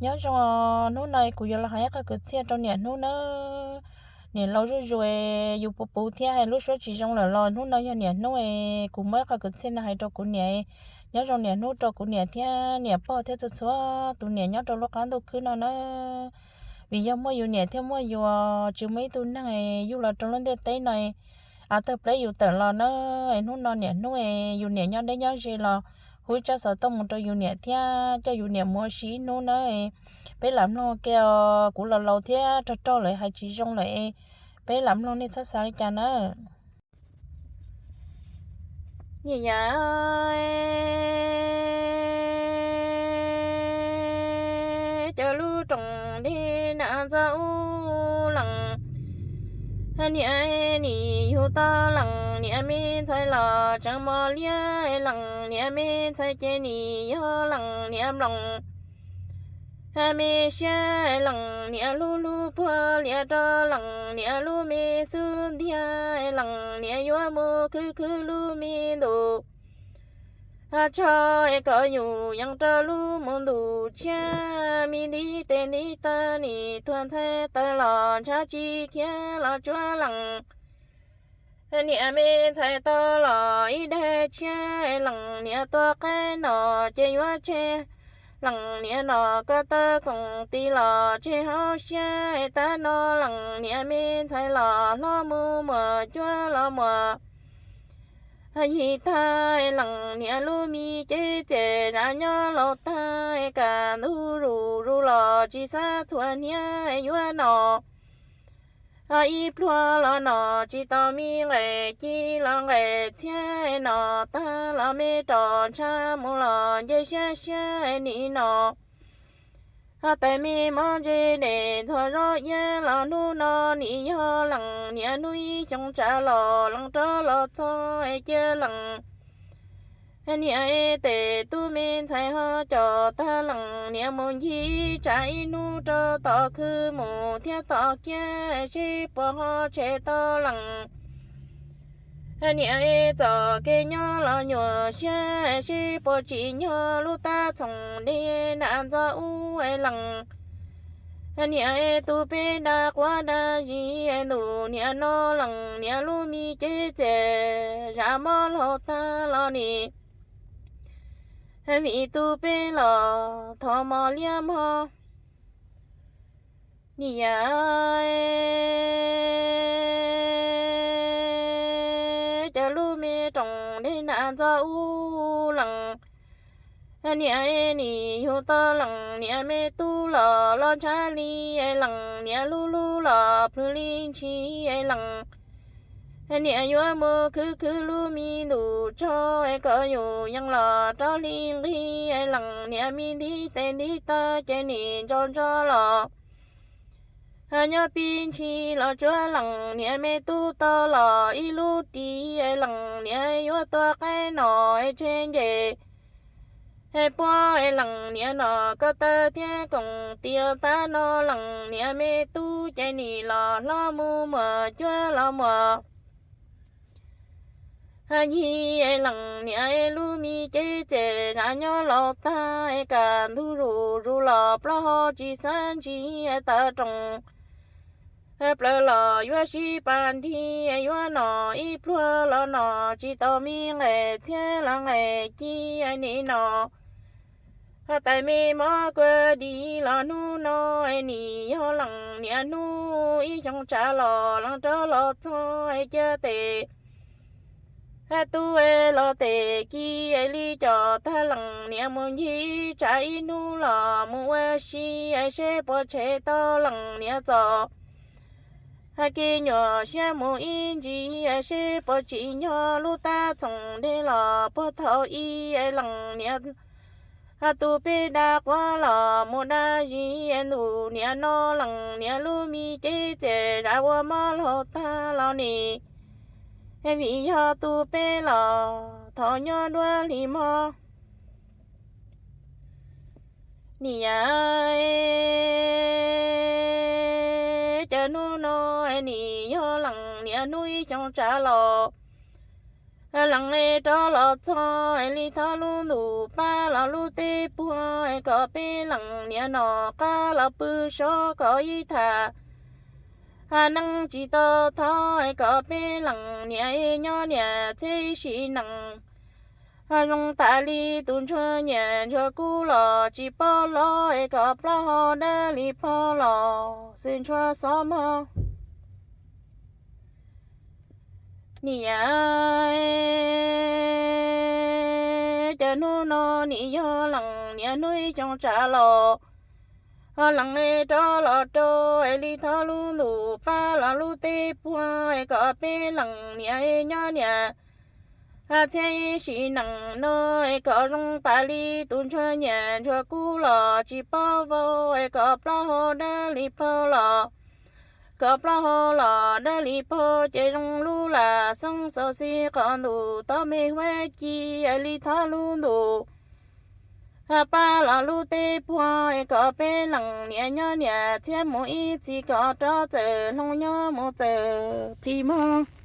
Nyob zoo, hnub no kuv yuav los hais ib qho kwv txhiaj rau niam hnub nawb. Niam laus zuj zus, yus puv puv thiab hais lub suab tsis zoo lawm los hnub no yog niam hnub es kuv muab ib qho kwv txhiaj no hais rau kuv niam. Nyob zoo niam hnub rau kuv niam thiab niam pog thiab txhua txhua tus niam nyob rau lub qab ntuj khwb no na. Vim yog muaj yus niam thiab muaj yus, tsis muaj ib tug neeg yug los rau lub ntiaj teb no av tawg pleb yus tawm los na. Hnub no niam hnub es yus niam nyob deb nyob ze los hu ib tsab xov tooj mus rau yus niam thiab coj yus niam mus ua si ib hnub na. Peb lam mloog ke os, kuv los laus thiab rog rog lawm hais tsis zoo lawm, peb lam mloog nej txhob xav li cas na. Niam yam, cov lub rooj dej nam ntxo ub lees, niam nim yug tau lees niam me ntxhais los tseem mos liab lees niam me ntxhais ces nim yog lees niam mloog. Me siab lees niam lub hlub puag liam rau lees niam lub me xub ntiag lees niam yuav mus khwv khwv lub me ntus. Tso es kom yus yees rau lub mus ntus tshiab, me ntiv tes ntiv taw nim tuag ntxhais taw los ntshav tsis khiav los tsuav lees. Niam me ntxhais tau los ib daig tshiab lees niam tua qaib no ces yuav tseg lees niam no ko taw koom tis los tseg hauv siab. Tab no lees niam me ntxhais los hlob mus muag cuab los muag yig tag lees niam lub me cev txias zam nyob laus tag, kaj ntug zus zus los tsis xav txhua hniav yuav no. Ib pluag los no tsis tau me nqaim ci los nqaim txhiab no tag los me rov ntsha mus los nce siab siab nim no. Tais me mob ntse nes ntxhov zaub iab los hnub no nim yog lees niam hnub ib xyoo tsav los lees rov los txog cia lees. Niam tes tub me ntxhais ho coj tag lees niam mus ncig tsav ib hnub rau tom khw mus thiab tom kiag seb puas ho tshem tau lees. Niam txoj kev nyob los nyuaj siab seb puas tsim nyog lub tab txhoom dej nam ntxo ub lees. Niam tus peb dag quav dag zis ntus niam no lees niam lub me cev txias zam mob laus tag los nim vim tus peb los thov mos liab mog. Niam, cov lub me rooj dej nam ntxo ub lees, niam nim yug tau lees niam me tub los los ntshav li lees niam lub hlub los plhws li ntshis lees. Niam yuav mus khwv khwv lub me ntus tso kom yus yees los rov hli nqi lees niam me ntiv tes ntiv taw ces nim ntso ntso los nyob pib ntshis los tsuav lees niam me tub tau los ib lub ris lees niam yuav tua qaib no tseg nce puab lees niam no ko taw thiab koom tias tab no lees niam me tub ces nim los hlob mus muag cuab los muag yig lees niam lub me cev txias zam nyob laus tag, kaj ntug zus zus los plaub hau tsis xav ntsis taw roos. Plaws los yuav sib pas nrig yuav no ib pluag los no tsis tau me nqaim txhiab los nqaim ci nim no. Tais me mob kua dis los hnub no nim yog lees niam hnub ib xyoo tsav los lees rov los txog cia tes tub los tes kis li coj tag lees niam mus ncig tsav ib hnub los mus ua si seb puas tshem tau lees niam txoj kev nyuaj siab mus ib ntsis seb puas tsim nyog lub tab txhoom dej los puag thaum ub lees niam tus peb dag quav los mus dag zis ntus niam no lees niam lub me cev txias zam ua mob laus tag los nim vim yog tus peb los thaum nyob duab hli mob. Niam, cov hnub no nim yog lees niam hnub ib xyoo tsav los Lees es rov los txog es li thov lub ntuj pab los lub teb puag es kom peb lees niam nom qab los pw sov kom ib tham. Neeb tsis tau thov es kom peb lees niam es nyob niam txhiab ib sim neej. Zoo tas li tus ntsuag nyiam ntsuag kub los tsis paub los es kom plaub hau dawb li pog los xwm ntsuag xov mog. Niam, cas hnub no nim yog lees niam hnub ib xyoo tsam los, ho lees es rov los rau es li thov lub ntuj pab los lub teb puag es kom peb lees niam es nyob niam txhiab ib sim neej no es kom zoo tas li tus ntsuag nyiam ntsuag kub los tsis paub vau es kom plaub hau dawb li pog los, kom plaub hau los dawb li pog ces zoo lub lam xeeb xauv xis qhov ntuj tau me huab ci es li thov lub ntuj pab los lub teb puag es kom peb lees niam nyob niam txhiab mus ib txhis kom rov txawm hloov nyob mus txawm plig mog.